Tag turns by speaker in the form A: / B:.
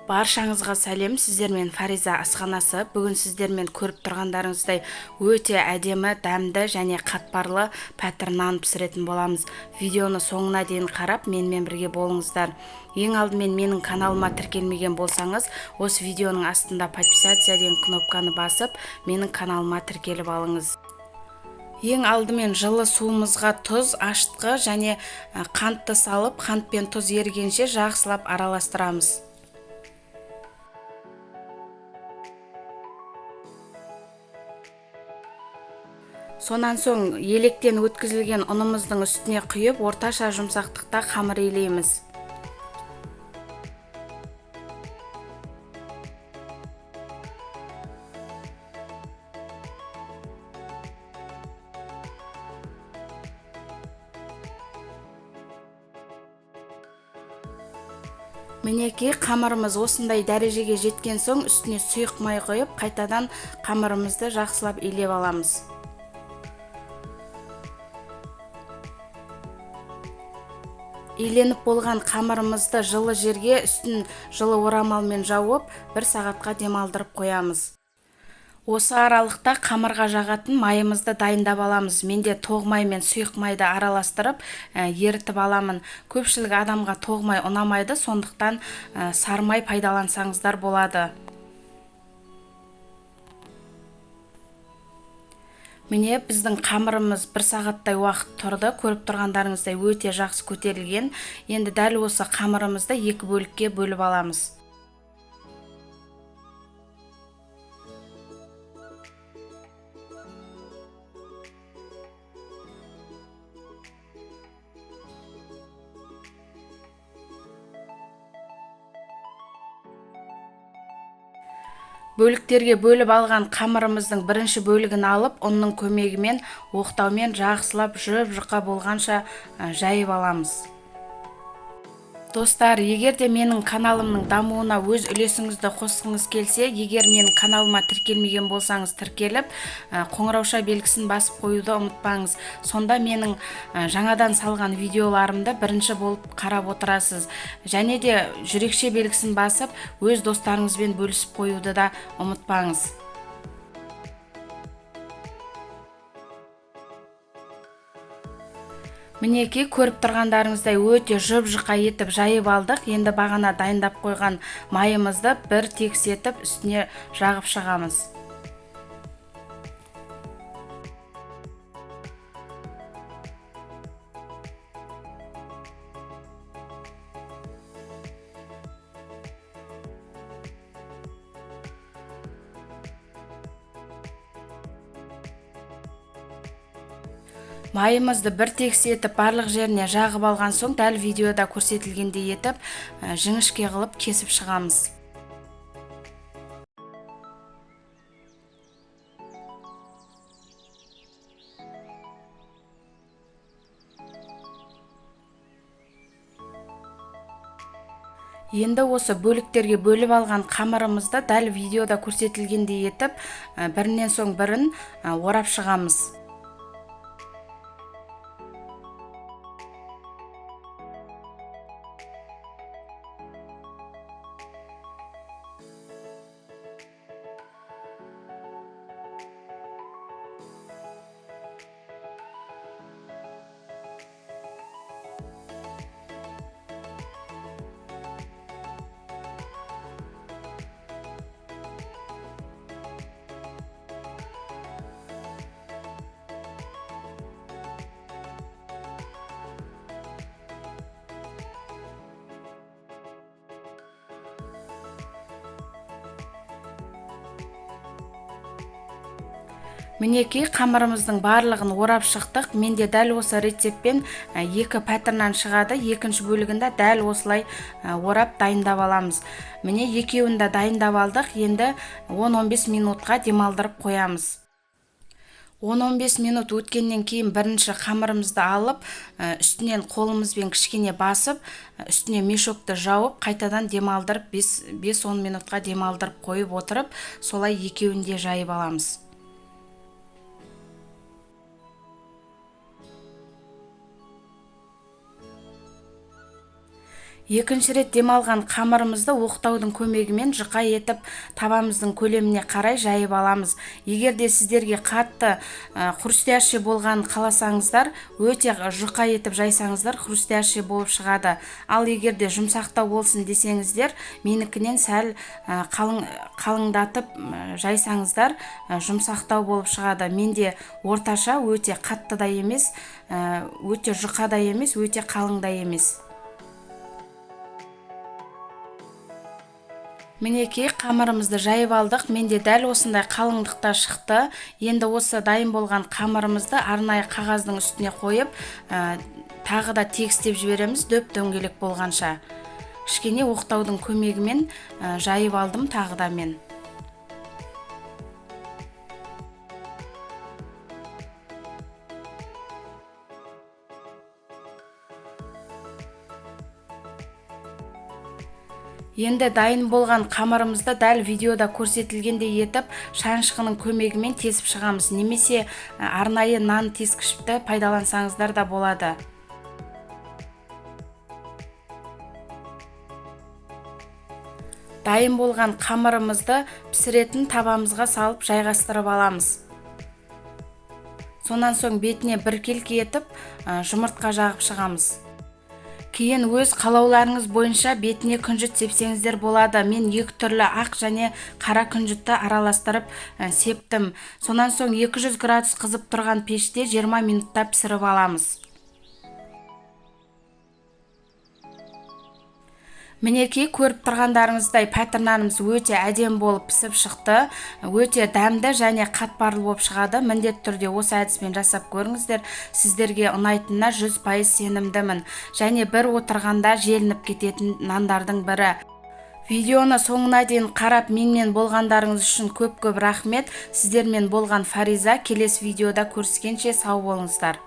A: Баршаңызға сәлем, сіздермен Фариза асханасы. Бүгін сіздермен көріп тұрғандарыңыздай өте әдемі, дәмді және қатпарлы пәтір нан пісіретін боламыз. Видеоны соңына дейін қарап, менімен бірге болыңыздар. Ең алдымен менің каналыма тіркелмеген болсаңыз, осы видеоның астында подписаться деген кнопканы басып, менің каналыма тіркеліп алыңыз. Ең алдымен жылы суымызға тұз, ашытқы және қантты салып, қант пен тұз ерігенше жақсылап араластырамыз. Сонан соң електен өткізілген ұнымыздың үстіне құйып, орташа жұмсақтықта қамыр илейміз. Мінекей, қамырымыз осындай дәрежеге жеткен соң үстіне сұйық май құйып, қайтадан қамырымызды жақсылап илеп аламыз. Иленіп болған қамырымызды жылы жерге үстін жылы орамалмен жауып, бір сағатқа демалдырып қоямыз. Осы аралықта қамырға жағатын майымызды дайындап аламыз. Менде тоқ май мен сұйық майды араластырып, ерітіп аламын. Көпшілік адамға тоқ май ұнамайды, сондықтан сары май пайдалансаңыздар болады. Міне, біздің қамырымыз бір сағаттай уақыт тұрды. Көріп тұрғандарыңыздай өте жақсы көтерілген. Енді дәл осы қамырымызды екі бөлікке бөліп аламыз. Бөліктерге бөліп алған қамырымыздың бірінші бөлігін алып, ұнның көмегімен оқтаумен жақсылап жұп-жұқа болғанша жайып аламыз. Достар, егер де менің каналымның дамуына өз үлесіңізді қосқыңыз келсе, егер менің каналыма тіркелмеген болсаңыз, тіркеліп, қоңырауша белгісін басып қоюды ұмытпаңыз. Сонда менің жаңадан салған видеоларымды бірінші болып қарап отырасыз. Және де жүрекше белгісін басып, өз достарыңызбен бөлісіп қоюды да ұмытпаңыз. Мінекей, көріп тұрғандарыңыздай өте жұп-жұқа етіп жайып алдық. Енді бағана дайындап қойған майымызды бір тегіс етіп үстіне жағып шығамыз. Майымызды бір тегіс етіп барлық жеріне жағып алған соң, дәл видеода көрсетілгендей етіп, жіңішке қылып кесіп шығамыз. Енді осы бөліктерге бөліп алған қамырымызды дәл видеода көрсетілгендей етіп, бірінен соң бірін орап шығамыз. Мінекей, қамырымыздың барлығын орап шықтық. Менде дәл осы рецептпен екі пәтір нан шығады. Екінші бөлігінде дәл осылай орап дайындап аламыз. Міне, екеуін де дайындап алдық. Енді 10-15 минутқа демалдырып қоямыз. 10-15 минут өткеннен кейін бірінші қамырымызды алып, үстінен қолымызбен кішкене басып, үстіне мешокты жауып, қайтадан демалдырып, 5-10 минутқа демалдырып қойып отырып, солай екеуін де жайып аламыз. Екінші рет демалған қамырымызды оқтаудың көмегімен жұқа етіп табамыздың көлеміне қарай жайып аламыз. Егер де сіздерге қатты хрустящий болғанын қаласаңыздар, өте жұқа етіп жайсаңыздар, хрустящий болып шығады. Ал егер де жұмсақтау болсын десеңіздер, менікінен сәл қалыңдатып жайсаңыздар, жұмсақтау болып шығады. Менде орташа, өте қатты да емес, өте жұқа да емес, өте қалың да емес. Мінекей, қамырымызды жайып алдық. Менде дәл осындай қалыңдықта шықты. Енді осы дайын болған қамырымызды арнайы қағаздың үстіне қойып, тағы да тегістеп жібереміз дөп-дөңгелек болғанша. Кішкене оқтаудың көмегімен жайып алдым тағы да мен. Енді дайын болған қамырымызды дәл видеода көрсетілгендей етіп шанышқының көмегімен тесіп шығамыз. Немесе арнайы нан тескішті пайдалансаңыздар да болады. Дайын болған қамырымызды пісіретін табамызға салып жайғастырып аламыз. Сонан соң бетіне біркелкі етіп жұмыртқа жағып шығамыз. Кейін өз қалауларыңыз бойынша бетіне күнжіт сепсеңіздер болады. Мен екі түрлі ақ және қара күнжітті араластырып септім. Сонан соң 200 градус қызып тұрған пеште 20 минутта пісіріп аламыз. Мінекей, көріп тұрғандарыңыздай пәтір нанымыз өте әдемі болып пісіп шықты. Өте дәмді және қатпарлы болып шығады. Міндетті түрде осы әдіспен жасап көріңіздер. Сіздерге ұнайтынына 100% сенімдімін. Және бір отырғанда желініп кететін нандардың бірі. Видеоны соңына дейін қарап менімен болғандарыңыз үшін көп-көп рахмет. Сіздермен болған Фариза. Келесі видеода көріскенше сау болыңыздар.